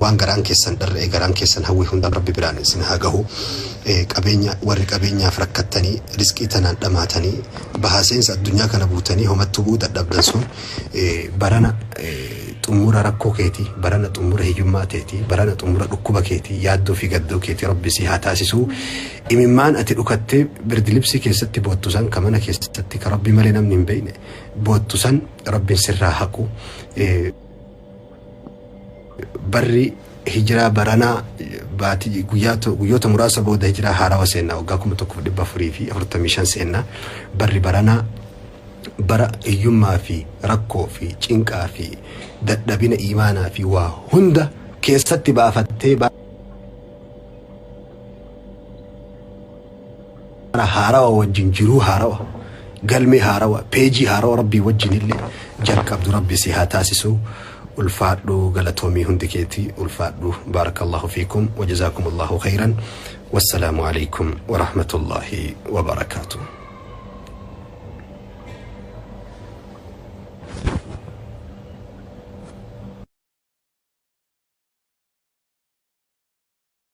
Waan garaan keessan dharra'e, garaan keessan hawwi hunda Rabbi biraan isin haa gahu. Qabeenya, warri qabeenyaaf rakkattanii rizqii tanaan dhamaatanii bahaa seensa addunyaa kana buutanii homattuu bu'uu dadhabdan sun barana xumura rakkoo keetii, barana xumura hiyyummaa teetii, barana xumura dhukkuba keetii, yaaddoo fi gaddoo keetii Rabbi si haa taasisu. Imimmaan ati dhukattee birdilibsii keessatti boottu san, ka mana keessatti ka Rabbi malee namni hin beekne boottu san Rabbiin sirraa haqu. Barri hijiraa baranaa baatii guyyoota muraasa booda hijiraa haarawa seennaa, waggaa 1445 seennaa. Barri baranaa bara hiyyummaa fi rakkoo fi cinqaa fi dadhabina iimaanaa fi waa hunda keessatti baafattee bara haarawa wajjin jiruu haarawa, galmee haarawa, peejii haarawa Rabbii wajjin illee jalqabdu Rabbi si haa taasisu. Ulfaadhu, galatoomii hundi keetii, ulfaadhu. Baarakallahu fiikum wa jazaakumullahu khayran. Wassalaamu alaikum wa rahmatullahi wa barakaatuh.